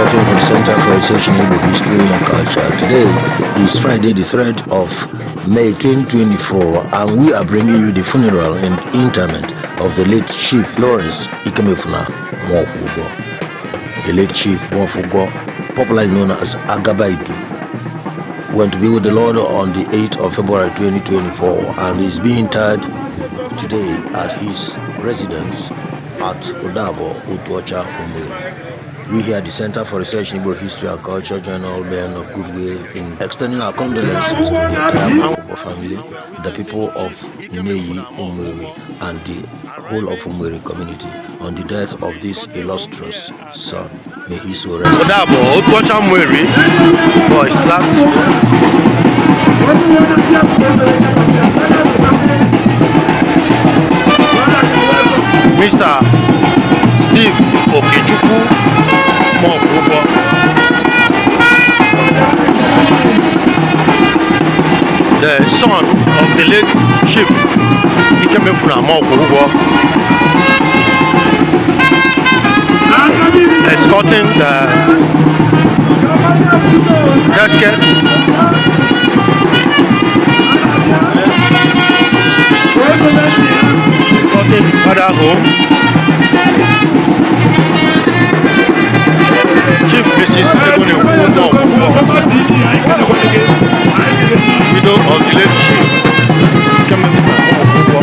Broadcasting from the Center for Research in Igbo History and Culture. Today is Friday, the 3rd of May 2024, and we are bringing you the funeral and interment of the late Chief Lawrence Ikemefuna Muokwugwo. The late Chief Muokwugwo, popularly known as Agabaidu, went to be with the Lord on the 8th of February 2024 and is being interred today at his residence at Odabo, Otuocha, Umueri. We here at the Center for Research in Igbo History and Culture join all men of goodwill in extending our condolences to the entire Muokwugwo family, the people of Nneyi Umueri, and the whole of Umueri community on the death of this illustrious son. May he so rest. Odabo, Otuocha Umueri, for his last Mr. Steve Okechukwu Muokwugwo, the son of the late Chief Ikemefuna Muokwugwo, escorting the casket escorting the father home. Chief Mrs. Egonekwu Muokwugwo, widow of the late Chief Ikemefuna Muokwugwo.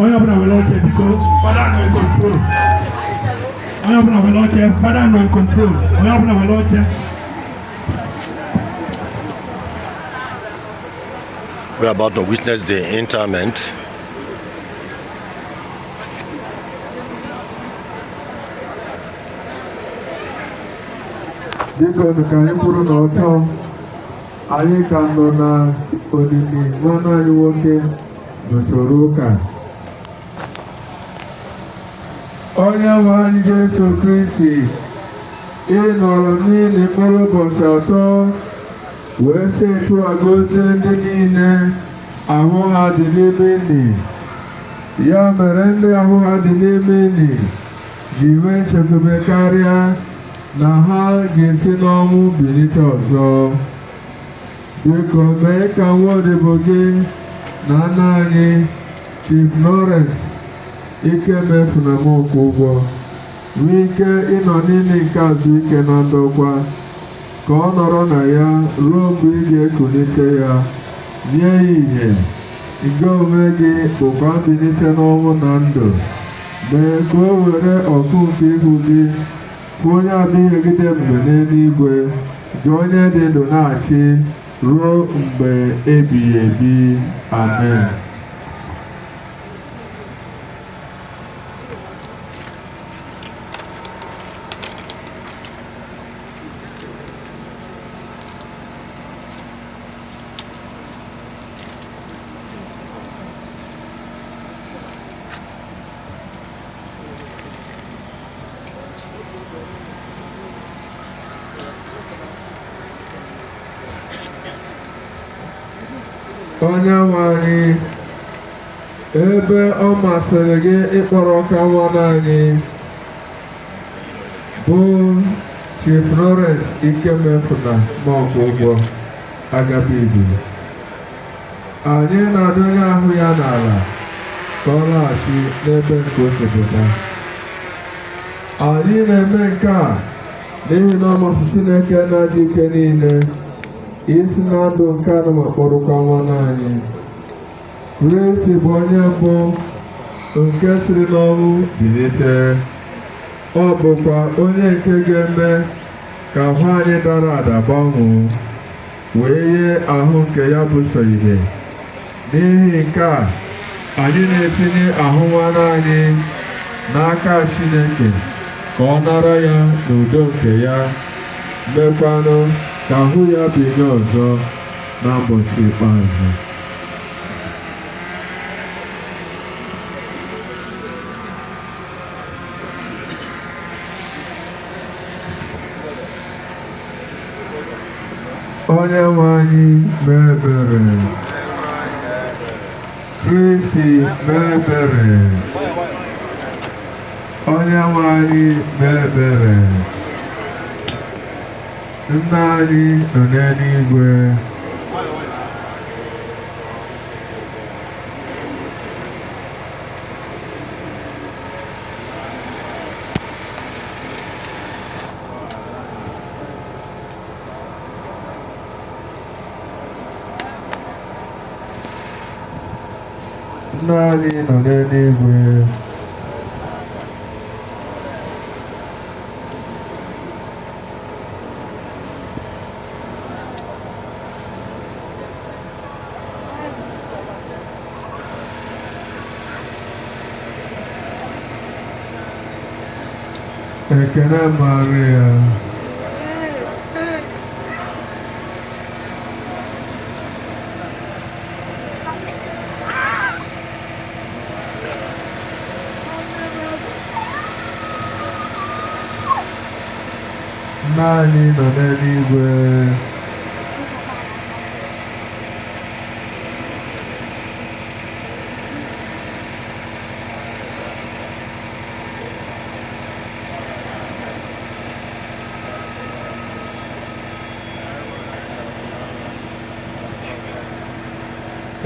Onye ọbụla were oche, biko. Fada nọ in control. Onye ọbụla were oche. Fada nọ in control. Onye ọbụla were oche. We are about to witness the interment. Biko, ka anyị kwuru n'ọtọ. Anyị ka nọ na olili nwanne anyị nwoke n'usoro ụka. Onye nwe anyị Jesu Kristi, ị nọrọ n'ili mkpụrụ ụbọchị 3 wee si etu a gozie ndị niile ahụ ha dị n'ime ili. Ya mere ndị ahụ ha dị n'ime ili ji nwee nchekwube karịa na ha ga-esi n'ọnwụ bilite ọzọ. Biko mee ka nwa odibo gị na nna anyị Chief Lawrence Ikemefuna Muokwugwo nwee ike ịnọ n'ili nke azụ ike na ndokwa, ka ọ nọrọ na ya ruo mgbe ị ga-ekulite ya nye ya ìhè. Nke onwe gị bụkwa mbilite n'ọnwụ na ndụ. Mee ka o were ọkụ nke ihu gị bụ onye adịghị egide mgbe n'eluigwe, gị onye dị ndụ na-achị ruo mgbe ebighị ebi. Amen. Onye nwe anyị, ebe ọ masịrị gị ịkpọrọ ka nwanne anyị bụ Chief Lawrence Ikemefuna Muokwugwo Agabigbo, anyị na-adọnye ahụ ya n'ala ka ọ laghachi n'ebe nke o si pụta. Anyị na-eme nke a n'ihi na ọ masị Chineke na-adị ike niile isi na ndụ nke anụma kpọrọkwa nwanne anyị. Kristi bụ onye mbụ nke siri n'ọnwụ bilite. Ọ bụkwa onye nke ga-eme ka ahụ anyị dara ada gbanwee wee yie ahụ nke ya bụ sọ ihe. N'ihi nke a, anyị na-etinye ahụ nwanne anyị n'aka Chineke ka ọ nara ya n'udo nke ya, mekwanụ ka ahụ ya binye ọzọ na ụbọchị ikpeazụ. Onye nwe anyị mee ebere. Kristi mee ebere. Onye nwe anyị mee ebere. Nna anyị nọ n'eluigwe. Nna anyị nọ n'eluigwe. Ekele Maria. Nna anyị nọ n'eluigwe.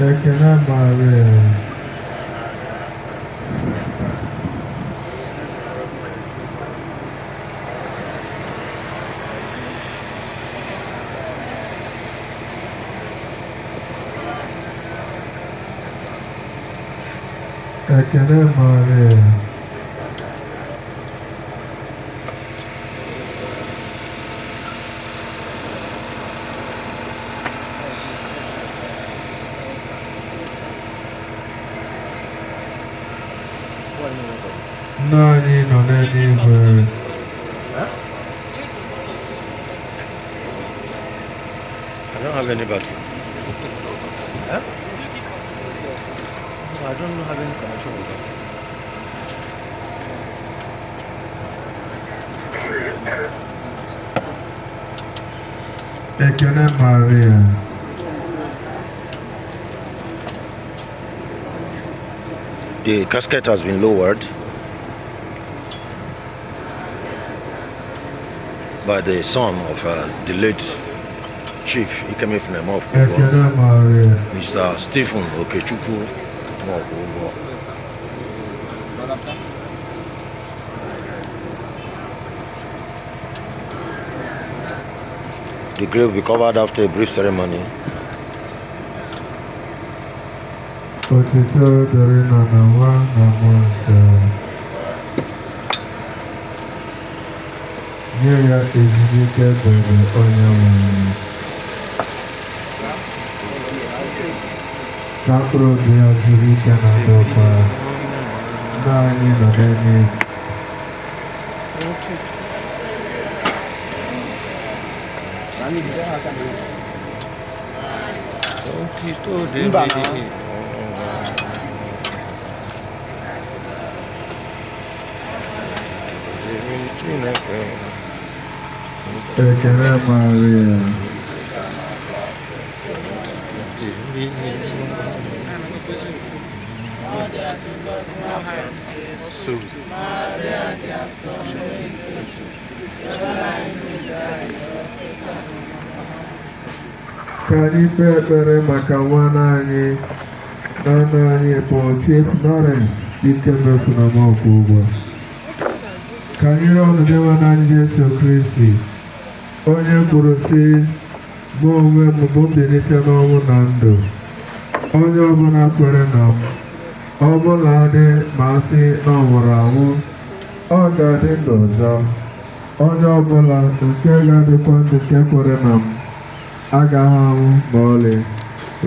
Ekele Maria. Ekele Maria. Nna anyị nọ n'eluigwe. I don't have any battery. Huh? No, I don't have any connection with that. Ekele Maria. The casket has been lowered by the son of the late Chief Ikemefuna Muokwugwo, Ekele Maria. Mr. Stephen Okechukwu Muokwugwo. The grave will be covered after a brief ceremony. Otito dịrị nna na nwa na mmụọ nsọ. Nye ya ezumike ebere onye nwe anyị. Ka mkpụrụ obi ya zuru ike na ndokwa. Nna anyị nọ n'eluigwe. Otito dịrị. Dịrị Chineke. Ekele Maria. Ka anyị kpee ekpere maka nwanne anyị na nna anyị bụ Chief Lawrence Ikemefuna Muokwugwo. Ka anyị rịọ ọnụ Dinwenụ anyị Jesu Kristi, onye kwuru sị, mụ onwe m bụ mbilite n'ọnwụ na ndụ. Onye ọbụla kwere na m, ọ bụladị ma a sị na ọ nwụrụ anwụ, ọ ga-adị ndụ ọzọ. Onye ọbụla nke ga-adịkwa ndụ nke kwere na m agaghị anwụ ma ọlị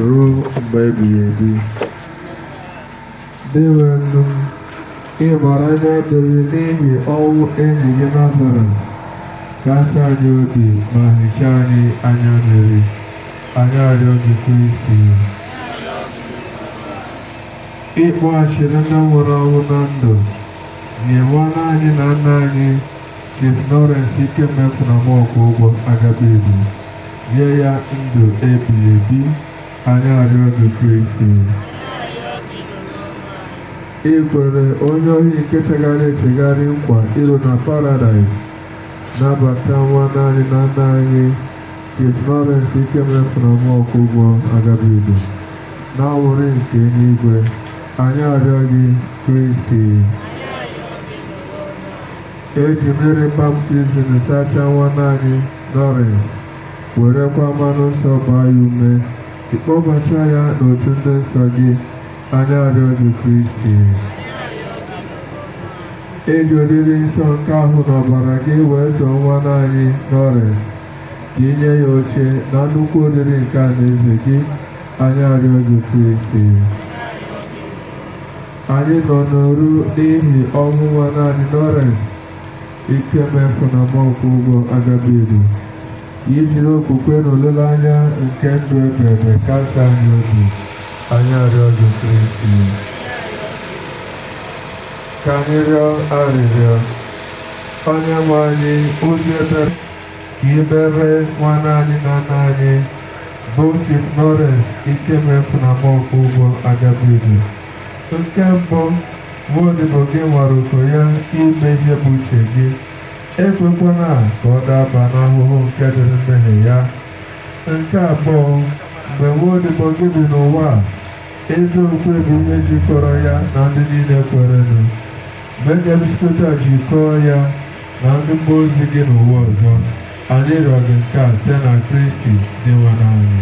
ruo mgbe ebighị ebi. Dinwenụ, ị gbara anya mmiri n'ihi ọnwụ enyi gị Lazarọs, kasị anyị obi ma hichaa anyị anya mmiri. Anyị arịọ gị Kristi. Ị kpọghachiri ndị nwụrụ anwụ na ndụ, nye nwanne anyị na nna anyị Chief Lawrence Ikemefuna Muokwugwo Agabaidu, nye ya ndụ ebighị ebi. Anyị arịọ gị Kristi. Ị kwere onye ohi nke chegharị echegharị nkwa iru na paradaịs, nabata nwanne anyị na nna anyị Chief Lawrence Ikemefuna Muokwugwo Agabaidu na aṅụrị nke eluigwe. Anyị arịọ gị Kristi. Eji mmiri baptizim sachaa nwanne anyị Lawrence, werekwa mmanụ nsọ gbaa ya ume, ịkpọbata ya n'otu ndị nsọ gị. Anyị arịọ gị Kristi. Eji oriri nsọ nke ahụ na ọbara gị wee zụọ nwanne anyị Lawrence, ka inye ya oche na nnukwu oriri nke alaeze gị. Anyị arịọ gị Kristi. Anyị nọ n'oru n'ihi ọnwụ nwanne anyị Lawrence Ikemefuna Muokwugwo Agabaidu, ka i jiri okwukwe na olileanya nke ndụ ebebe kasị anyị obi. Anyị arịọ gị Kristi. Ka anyị rịọ arịrịọ. Onye nwe anyị, ozi ebere ka i mere nwanne anyị na nna anyị bụ Chief Lawrence Ikemefuna Muokwugwo Agabaidu. Nke mbụ, nwaodibo gị nwara uko ya ime ihe bụ uche gị. Ekwekwana ka ọ daba n'ahụhụ nke dịrị mmehie ya. Nke abụọ, mgbe nwaodibo gị bi n'ụwa a, ezi okwukwe bụ ihe jikọrọ ya na ndị niile kwerenụ. Mgbe ga-ebisipụta jikọọ ya na ndị mmụọ ozi gị n'ụwa ọzọ. Anyị rịọ gị nke a site na Kristi Dinwenụ anyị.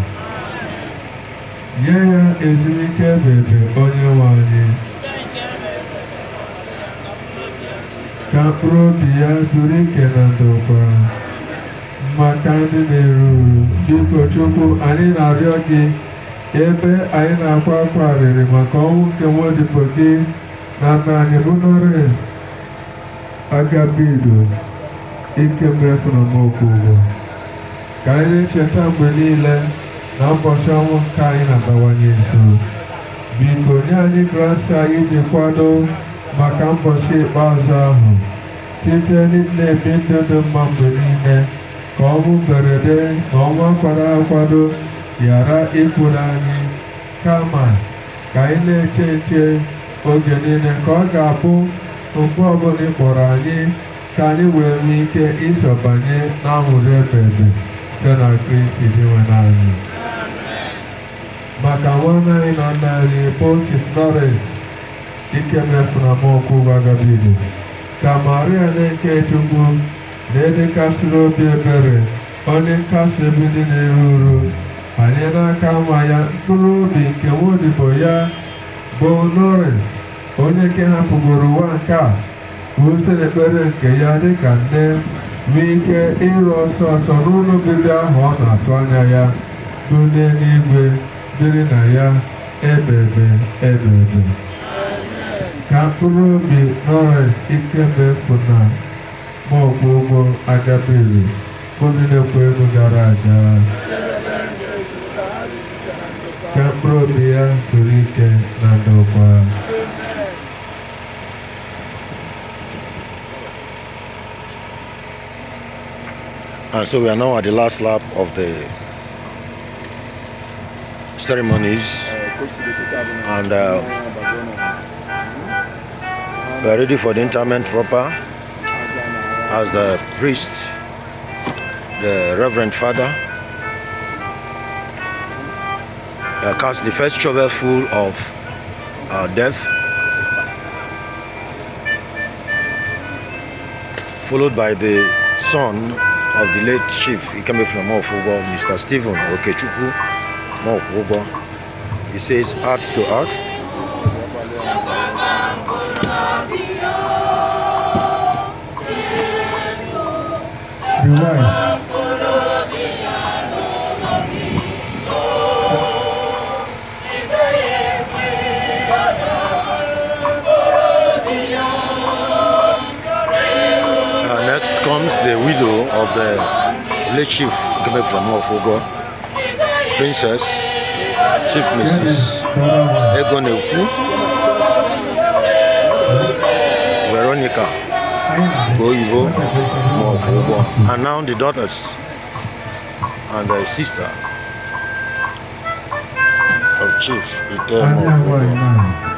Nye ya ezumike ebebe onye nwe anyị. Ka mkpụrụ obi ya zuru ike na ndokwa. Maka ndị na-eru uru, biko Chukwu, anyị na-arịọ gị ebe anyị na-akwa akwa arịrị maka ọnwụ nke nwaodibo gị na nna anyị bụ Lawrence Agabaidu Ikemefuna Muokwugwo. Ka anyị na-echeta mgbe niile na ụbọchị ọnwụ nke anyị na-abawanye nso. Biko nye anyị grasịa anyị ji kwado maka ụbọchị ikpeazụ ahụ site n'ịdị na-ebi ndụ dị mma mgbe niile, ka ọnwụ mberede na ọnwụ akwado akwado ghara ikwuru anyị, kama ka anyị na-eche nche oge niile ka ọ ga-abụ mgbe ọbụla ị kpọrọ anyị ka anyị wee nwee ike iso banye n'aṅụrị ebebe site na Kristi Dinwenụ anyị. Maka nwanne anyị na nna anyị bụ Chief Lawrence Ikemefuna Muokwugwo Agabaidu, ka Maria na-eke Chukwu na ịdịkasịrị obi ebere, onye nkasi obi ndị na-eru uru, banye n'aka nwa ya mkpụrụ obi nke nwaodibo ya bụ Lawrence, onye nke hapụgoro ụwa nke a, ka o site n'ekpere nke ya dịka nne nwee ike ịrụ ọsọ ọsọ n'ụlọ obibi ahụ ọ na-atụ anya ya bụ n'eluigwe, dịrị na ya ebebe ebebe. Ka mkpụrụ obi Lawrence Ikemefuna Muokwugwo Agabaidu bụ ndị na-ekwe elu gara aga, ka mkpụrụ obi ya zuru ike na ndokwa. And so we are now at the last lap of the Ceremonies and we are ready for the interment proper as the priest, the Reverend Father, cast the first shovelful of death, followed by the son of the late Chief Ikemefuna Muokwugwo, Mr. Stephen Okechukwu Muokwugwo. He says, "Earth to earth." The wife. Next comes the widow of the late Chief Ikemefuna Muokwugwo, Princess Chief Mrs. Egonekwu Veronica Goyibo Muokwugwo, and now the daughters and the sister of Chief Ike Ada Muokwugwo. nwanyị now.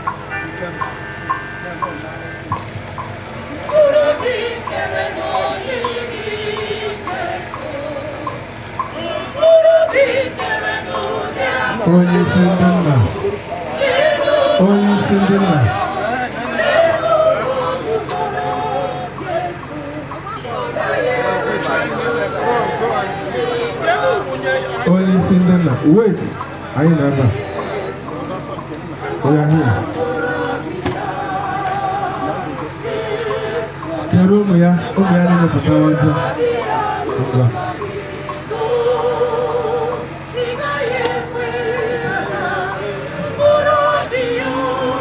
Onye isi ndị nna. Onye isi ndị nna. Onye isi ndị nna. Wait. Anyị nọ ebe a. We are here. Kedu ụmụ ya? Ụmụ ya niile pụtara ọjọọ. Ngwa.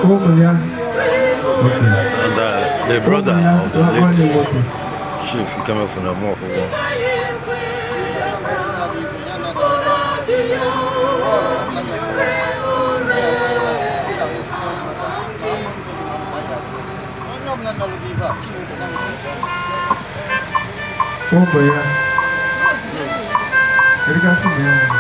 Ụmụ ya. Okay. And the brother Ụmụ ya of the nwanne late nwoke. Chief Ikemefuna Muokwugwo. Ụmụ ya. Kedu ka ụmụ ya nwere?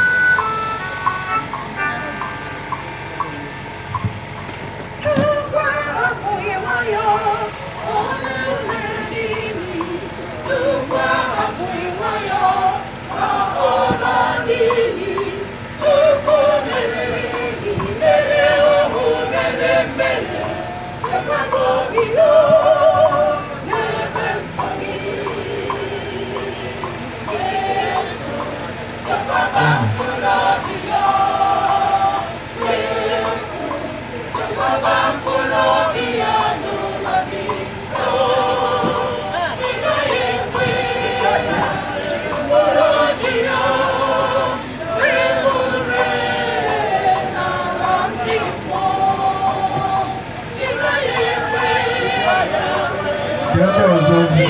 Kedu ebe ọzọ dị?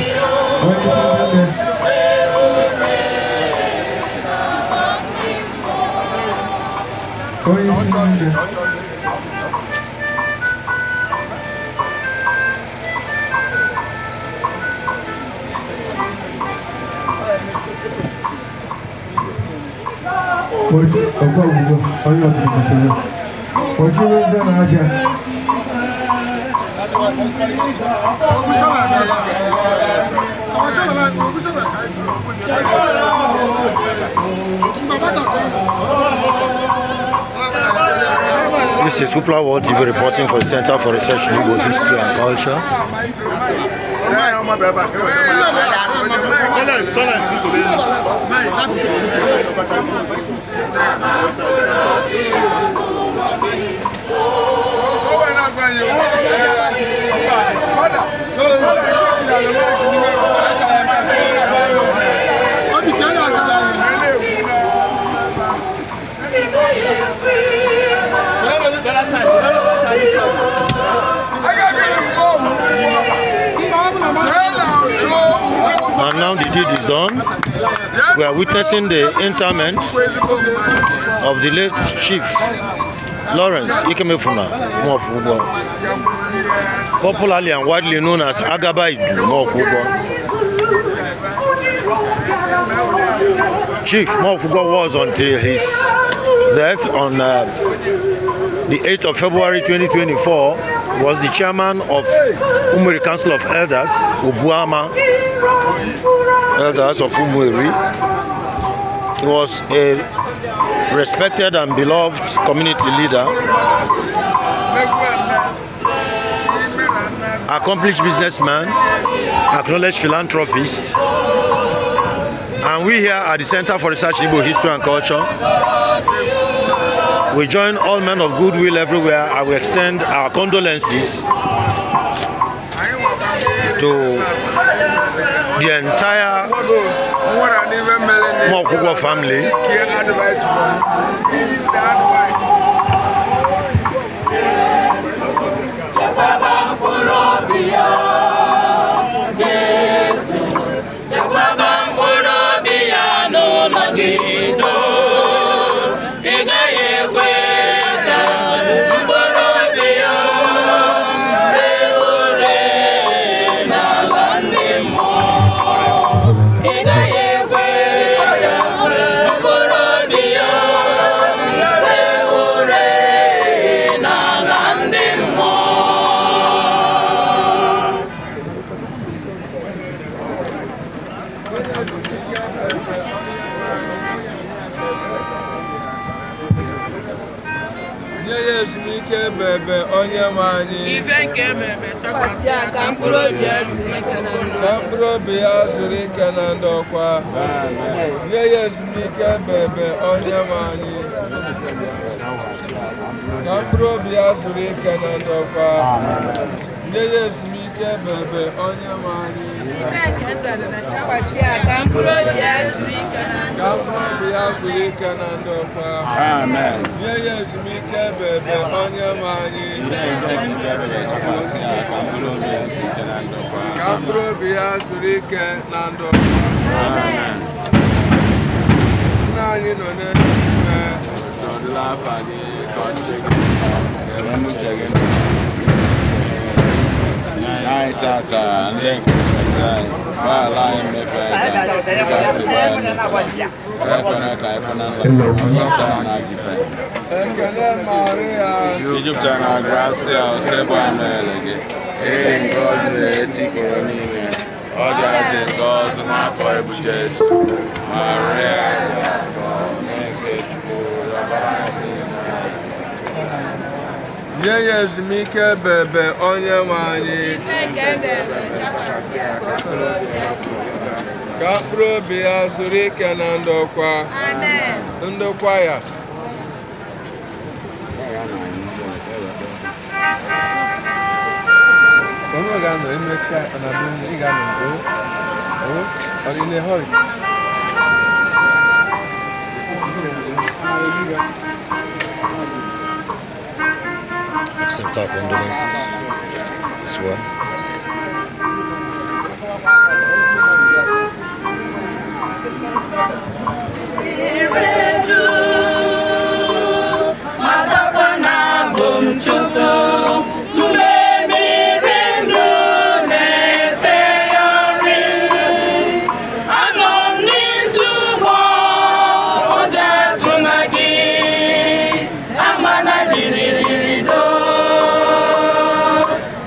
Onye isi ndị nne. Onye isi ndị nne. Oji ọgwa ogugo onye ọbụla metụrụ. Ojiri ndị na-aja. This is Hoopla World TV reporting for the Center for Research in Igbo History and Culture. And now the deed is done. We are witnessing the interment of the late Chief Lawrence Ikemefuna Muokwugwo, popularly and widely known as Agaba Idu Muokwugwo. Chief Muokwugwo was until his Death on the 8th of February 2024, was the chairman of Umueri Council of Elders, Obuama Elders of Umueri. He was a respected and beloved community leader, accomplished businessman, acknowledged philanthropist, and we here at the Center for Research in Igbo History and Culture, we join all men of goodwill everywhere and we extend our condolences to the entire Mokugwo family. Chekwaba mkpụrụ obi ya, Jesu, chekwaba mkpụrụ obi ya n'ụlọ gị do. Ị gaghị ekwe ka mkpụrụ obi ya ree ure n'ala ndị mmụọ. Ị gaghị ekwe ka mkpụrụ obi ya ree ure n'ala ndị mmụọ. Nye ya ezumike ebebe, onye nwe anyị. Ife nke ememe chakwasị ya ka mkpụrụ obi ya zuru ike na ndụ. Ka mkpụrụ obi ya zuru ike na ndokwa. Nye ya ezumike ebebe, onye nwe anyị. Ka mkpụrụ obi ya zuru ike na ndokwa. Nye ya ezumike ebebe, onye nwe anyị. Ife nke ndụ ebebe chakwasị ya ka mkpụrụ obi ya zuru ike na ndụ. Ka mkpụrụ obi ya zuru ike na ndokwa. Nye ya ezumike ebebe, onye nwe anyị. Ka mkpụrụ obi ya zuru ike na ndokwa. Nna anyị nọ n'eluigwe. Tọdụla afa gị ka ọchịchị gị ka uche gị nye anyị tata ndị nke kwesịrị anyị gbaghara anyị mmefe anyị dịka si gbaa anyị mmefe ekwena ka anyị kwe na nla ọsọpụta na ife. Ekele Maria. Ijupụtara na grasia, osebụ amere gị ịdị ngọzi n'etiti ikporo niile, ọ dị azị ngọzi n'afọ ebu Jesu. Maria dị asọ, nne nke Chukwu, rịọbara anyị. Nye ya ezumike ebebe, onye nwe anyị. Ife nke ebebe chakwasị ya ka mkpụrụ obi ya zuru ike. Ka mkpụrụ obi ya zuru ike na ndokwa. Amen. Ndokwa ya. Onye ga-anọ emechaa ọ na-abụ ị ga-anọ o o ọ dị in a hurry. Accept our condolences as well. Matakwa na abụ m Chukwu mgbe mmiri ndụ na-efegharị, anọ m n'isi ụgbọ, ụjọ atụna gị, amana dịrịrịdo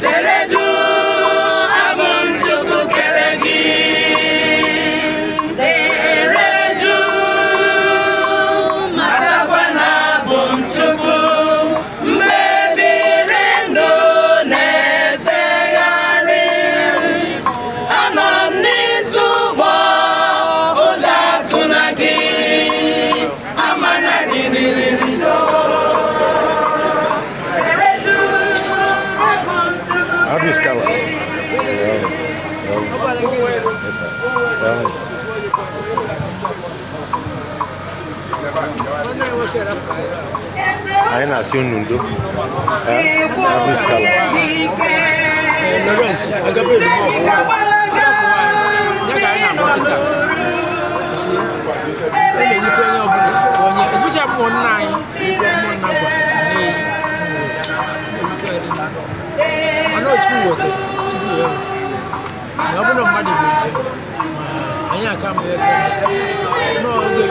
dere duu, abụ m Chukwu kere gị, dere duu, matakwa na abụ m Chukwu mgbe ebiri ndụ na-efegharị, anọ m n'isi ụgbọ, ụjọ atụna gị, amana dịrịrịdo dere duu, abụ m Chukwu. How do you scala? Well, yes, sir. Well, anyị na-asị unu ndo. Eh, Abdul Scala. Lawrence, agabe elubo ọgwụ ụgwọ. Ya ka anyị na-agwa kịta. Esi, ọ na-ewute onye ọbụla bụ onye, especially abụọ nna anyị, mmụọ nna gwa, nne yi, ewute ya dị na. Mana ọ Chukwu wete, Chukwu wee. Na ọ bụrụ na mmadụ bụ njem, ma anyị aka m eke. N'oge,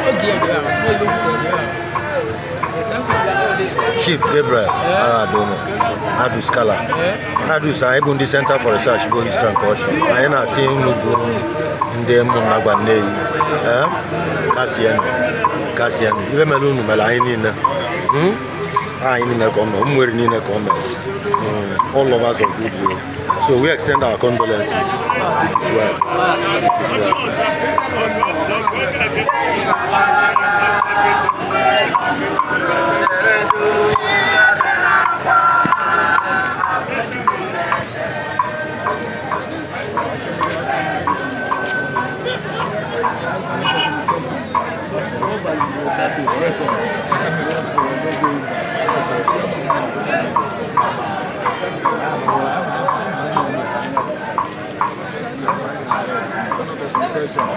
oge ya dị ahụ, n'oge okwutere dị ahụ. Chief Gabriel Aghadono Aduskala Adus. Anyị bụ ndị Center for Research Igbo History and Culture. Anyị na-asị unu bụ ndị Ụmụnnagwa Nneyi, ee, kasienụ, kasienụ. Ibe mere unu mere anyị niile. Anyị niile ka ọ mere, Ụmụeri niile ka ọ mere. All lovers of goodwill. So we extend our condolences. It is well. It is well, sir. Yes, sir.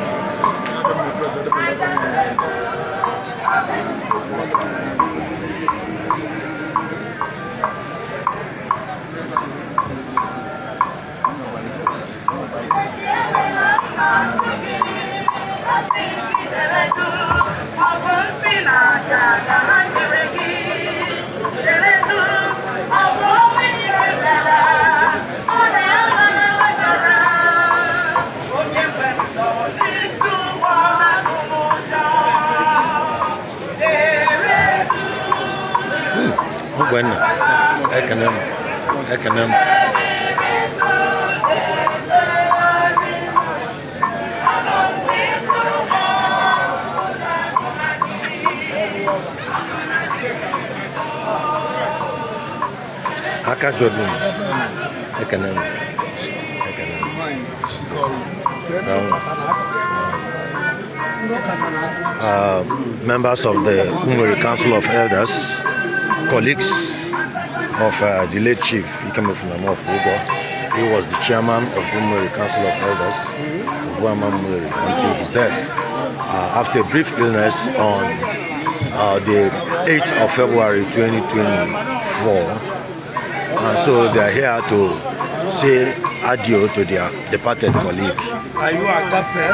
Ogbenna, ekene m, ekene m. Aka jọdụ m, ekene m, ekene m. Daalụ. Members of the Umueri Council of Elders, colleagues of the late Chief Ikemefuna Muokwugwo. He was the chairman of the Umueri Council of Elders, Obuama Umueri, until his death after a brief illness on the 8th of February 2024. And so they are here to say adieu to their departed colleague. Are you agape?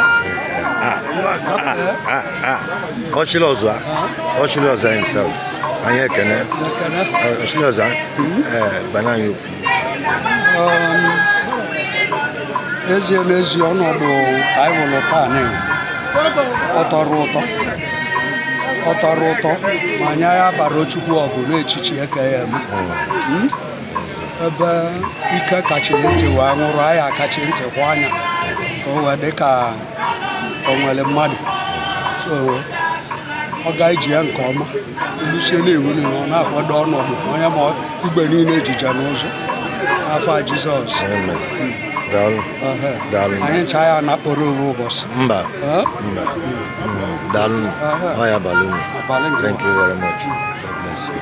Ah, ah, ah, ah. Ochilozua, Ochilozua himself. Anyị ekene. Ochilozua, eh, gbana anyị okwu. Ezie n'ezie, ọnọdụ anyị wụrụ taa nị, ọ tọrọ ụtọ, ọ tọrọ ụtọ, ma anyị ya bara Chukwu ọgụ n'echichi eke ya eme. Ebe ike kachiri ntị wee nwụrụ, anyị akachi ntị kwa anya ka o wee dị ka o nwere mmadụ, so ọ ga-eji ya nke ọma ilusie na-ewu niile ọ na-akwado ọnọdụ onye ma igbe niile ejije n'ụzọ afọ a Jizọs. Amen. Daalụ. Ehe. Daalụ. Anyị ncha ya na-akpọrọ owu ụbọchị. Mba. Eh? Mba. Daalụ. Ọ ya balụ unu. Abalị nke Thank you very much. God bless you.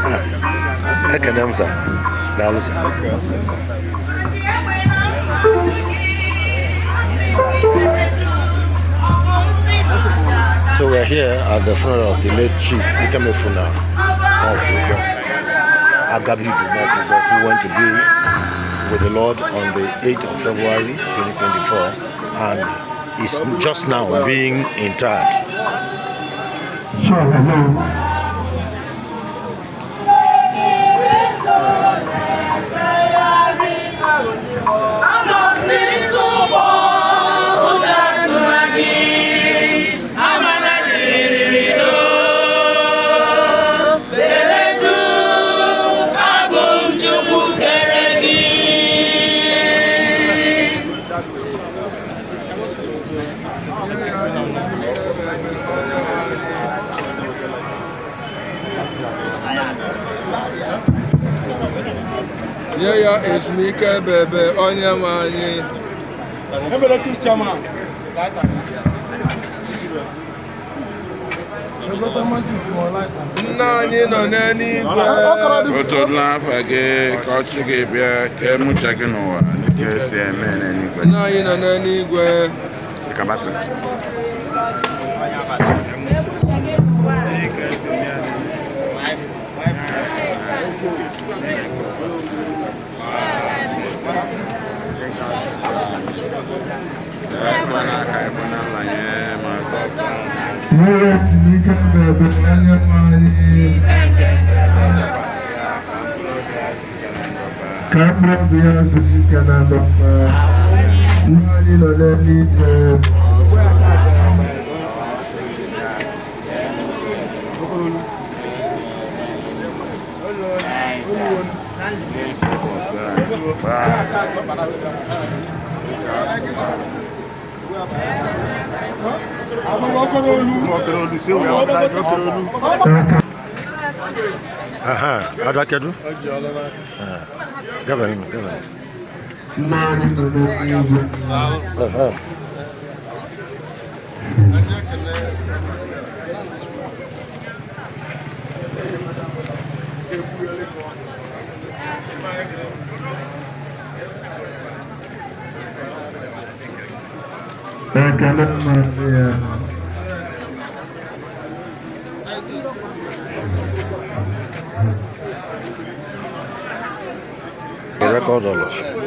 Ah, ekene m, sir. Daalụ, sir. So we're here at the funeral of the late Chief Ikemefuna Muokwugwo, Agabidu Muokwugwo, who went to be with the Lord on the 8th of February 2024 and is just now being interred. Sure, hello. Anọ m n'isi ụgbọ, ụjọ atụla gị, amana jiri o. Dere duu, abụ m Chukwu kere gị. Nye ya ezumike ebe ebe, onye nwe anyị. Ebele Christian. Nna anyị nọ n'eluigwe. Otu n'afọ gị, ka ọchị gị bịa, ka emuche gị n'ụwa dịka esi eme n'eluigwe. Nna anyị nọ n'eluigwe. Dịka batụ. Ekwela ka ekwela nlanye ma zọpụta anyị. Nwere ezumike mgbe onye nwe anyị ka mkpụrụ obi ya zuru ike na ndokwa. Nna anyị nọ n'eluigwe. Aha, Ada kedu? Ah, Gavin, Gavin. Nna anyị nọ n'eluigwe. Aha. Ekele Maria. Record all of.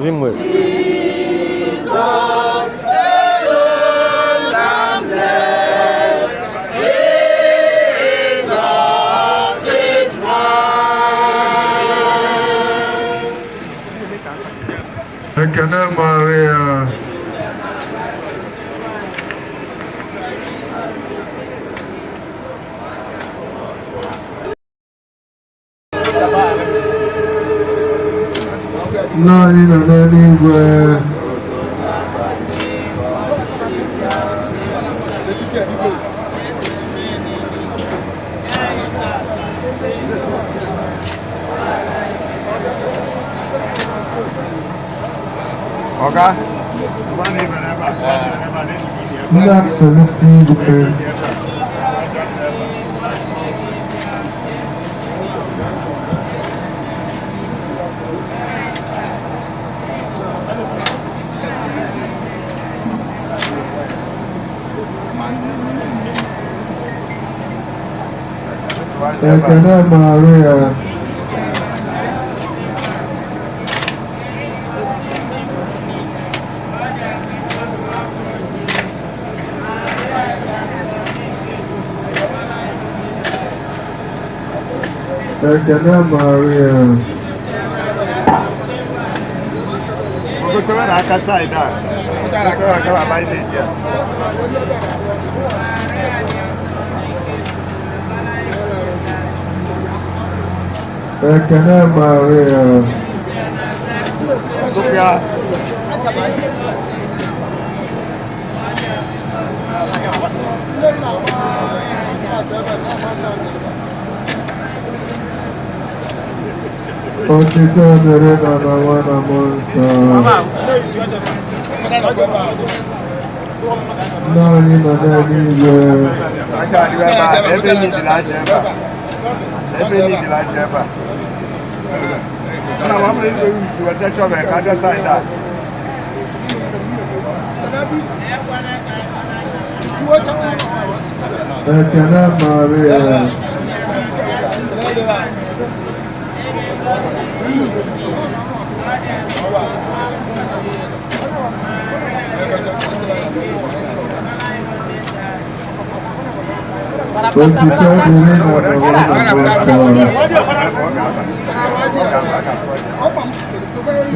Vimwe. Ekele Maria. Nna anyị nọ n'eluigwe. Ọga. Nna anyị nọ n'eluigwe. Ekele Maria. Ekele Maria. Ogotewe na aka saịdị a. Ogotewe aka aba anyị na-eji a. Ekene Maria. Otito dịrị nna na nwa na mmụọ nsọ. Nna anyị nọ n'eluigwe. Ebe niile aja ebe a. Ebe niile aja ebe a. Nna m abụrụ igwe wiki weta chọbel ka abịa side a. Ekene Maria. Otito dịrị nna na nwa na mmụọ nsọ.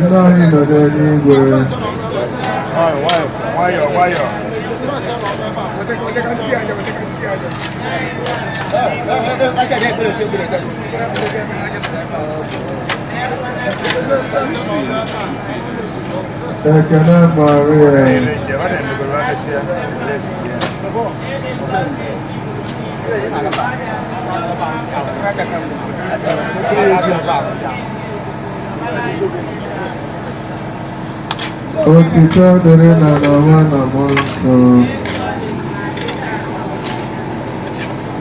Nna anyị nọ n'eluigwe. Nwayọọ nwayọọ. Ekene Maria. Otito dịrị nna na nwa na mmụọ nsọ.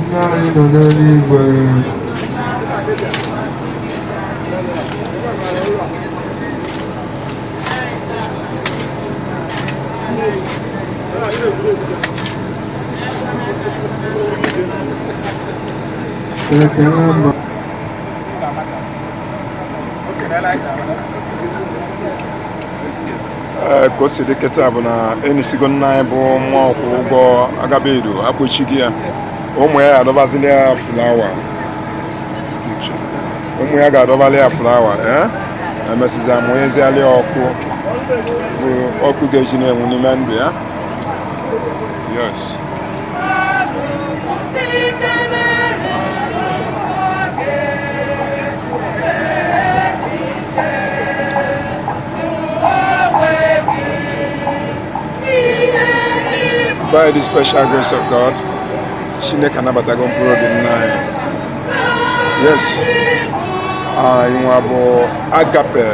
Nna anyị nọ n'eluigwe. Ekene Ma. Ee, ka o si dị kịta bụ na enisigo nna anyị bụ nwa ọkwụ ụgwọ agabedo akpọchighị ya. Ụmụ ya ga-adọbazili ya flower, ụmụ ya ga-adọbali ya flower. Ee, emesizi amụnyeziali ya ọkụ, bụ ọkụ ga-eji na-enwu n'ime ndụ ya. Yes. By the special grace of God, Chineke anabatago mkpụrụ obi nna anyị. Yes, anyị nwa bụ Agape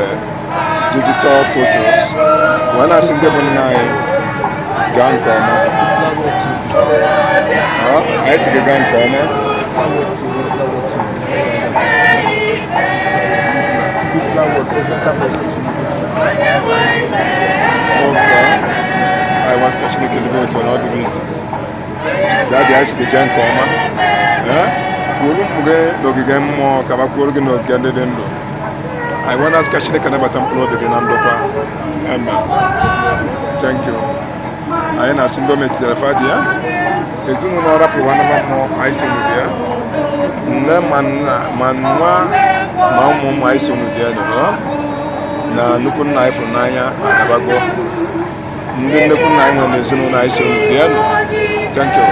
Digital Photos wee na-asị ndị bụ nna anyị gaa nke ọma. Ah, anyị si gị gaa nke ọma. Okay. Anyị wasị ka Chineke debe otu na ọ dịrị isi. Daddy, anyị si gị jee nke ọma. Ee, kwuoro ụmụ gị n'ogige mmụọ ka ba kwuoro gị n'ogige ndị dị ndụ. Anyị wee na-asị ka Chineke nabata mkpụrụ obi gị na ndokwa. Amen. Thank you. Anyị na-asị ndị o metụtara fadi ya, ezinụlọ ọ rapụrụ anaba mmụọ, anyị so n'ụdị ya, nne ma nna ma nwa ma ụmụ ụmụ, anyị so n'ụdị ya nọ na nnukwu nna anyị fụrụ n'anya anabago. Ndị nnukwu nna anyị nwere n'ezinụlọ, anyị so n'ụdị ya nọ. Thank you.